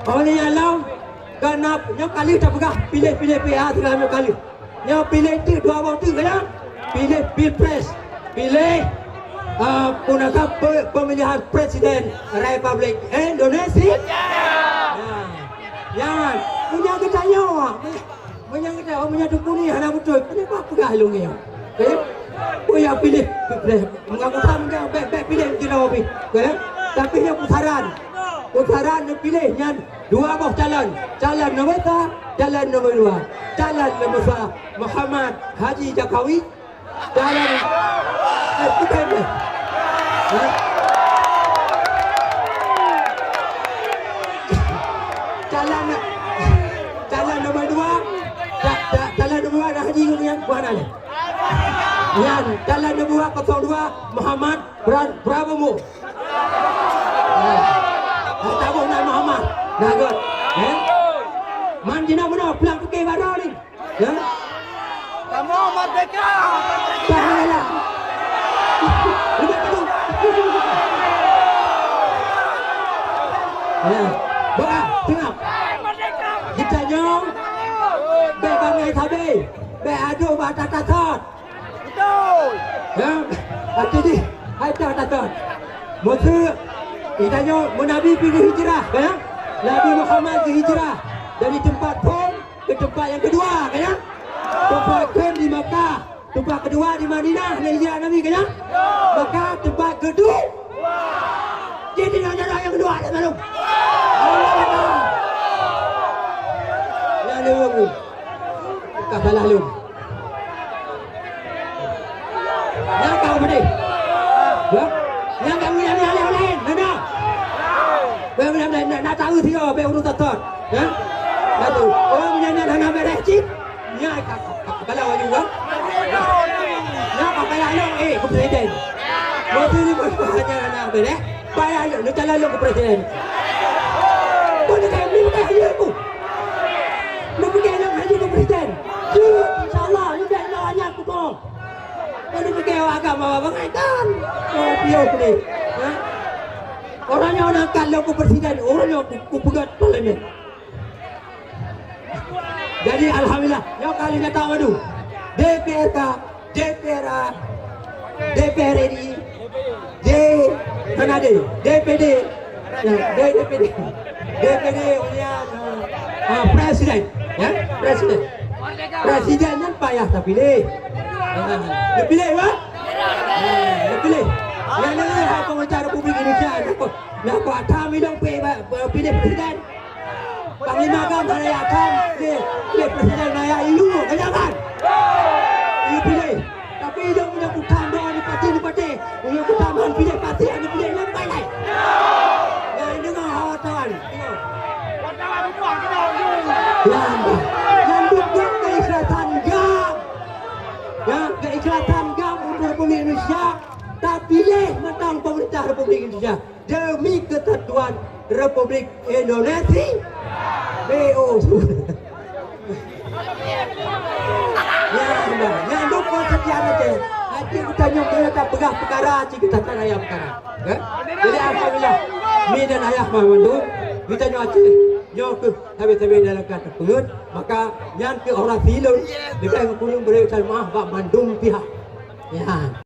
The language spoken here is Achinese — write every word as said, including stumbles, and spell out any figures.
Oleh nyan lom, keuneuk nyoe kali tapeugah piléh-piléh P A teuka nyoe kali. Nyoe piléh teuk dua boh teuk ka nyan. Piléh pilpres, piléh, ah, peue nan ka pe-, pemilihan presiden Republik Indonesia. Nah, nyan, meunyoe geutanyoe, meunyoe geutanyoe, meunyoe teupuni hana beutôi, kenapa peugah lôn nyoe? Eh? Peue nyang piléh pilpres? Meunyoe geutanyoe bèk, bèk piléh sidroe pih. Eh? Tapi nyoe peusaran. Peusaran neupiléh nyan dua boh calon. Calon nomor sa, calon nomor dua. Calon nomor sa, Muhammad Haji Jokowi. Calon, eh, bukan deh. Ha? Calon, calon nomor dua, ca-, ca-, calon nomor dua dah Haji Gurnian, bukan ada. Nyan, calon nomor dua, kosong dua, Muhammad Pran-, Prabowo. Nah, taboh nan Muhammad. Nah, good. Eh? Man jinoe meunoe, pulang pike baroe ni. Ya? Kamoe merdeka! Bahaya. Lepas tu. Ya. Boa, tengok. Geutanyoe, bèk bangai sabe, bèk adoe bak that-that thon. Betul. Ya, arti jih, hai that-that thon. Maksud, geutanyoe meunabi pih geuhijrah, ya? Nabi Muhammad geuhijrah dari tempat phôn ke tempat yang kedua, kan ya? Tempat phôn di Makkah, tempat kedua di Madinah, lé hijrah Nabi, kan ya? Maka tempat kedua. Jadi, yang kedua, yang kedua, ada malu. Yang kedua, bukan salah lu. Nyang ka beudeh. Ya? Nyang ka meunan nyang laén, na, na. Bèk meunan, na, na, na tahu sio, bèk ureueng totot. Ya? Na tu. Oh, meunan nyan hana bèrèh cit. Nya ka, ka, ka, kalau aju, kan? Nya ka payah lôn, eh, keu presiden. Waktu ni pun hana, hana bèrèh. Payah lôn, lôn calon lôn keu presiden. Kau ni kan, ni bukan hanya aku. Lôn pergi lôn hanya keu presiden. Insya Allah, lôn dah lôn hanya aku kau. Kau ni pergi awak agama, abang kan? Oh, piôh ni. Ha? Orang yang nak angkat lôn keu presiden, orang yang ku, ku peugöt parlemen. Jadi, alhamdulillah, nyoe kali datang madu. D P R K, D P R A, D P R R I, D, mana D? D P D. Ya, D, D P D. D P D, kemudian, ah, presiden. Ya, presiden. Presiden kan payah terpilih. Ah, terpilih, Pak? Ah, terpilih. Yang dengar hak pemerintah Republik Indonesia, nak apa? Nak apa? Atam hidung pi-, pi-, pilih presiden. Panglima GAM hana jak tham, lé, lé presiden hana jak ilu, ka jak kan? Ilu pilih. Tapi idong meunyoe kutam doa ni pati, ni pati. Meunyoe kutam han pilih pati, han pilih lambai lai. Nyang deungoe hawa tawan. Nyang, nyang duek-duek keikhlasan GAM. Ya, keikhlasan GAM untuk Republik Indonesia. Tapiléh mantong pemerintah Republik Indonesia. Demi kesatuan Republik Indonesia. B O. Ya, nah, nyang dukung setia nanti. Nanti geutanyoe keuneuk tapeugah peukara cit geutanyoe raya peukara. Ya? Jadi, alhamdulillah, mi dan ayah mah mandum, geutanyoe Aceh, nyoe keuh sabe-sabe dalam kata peungeuet, maka nyan keuh orasi lôn, leubeh kureueng bri maaf bak mandum pihak. Ya.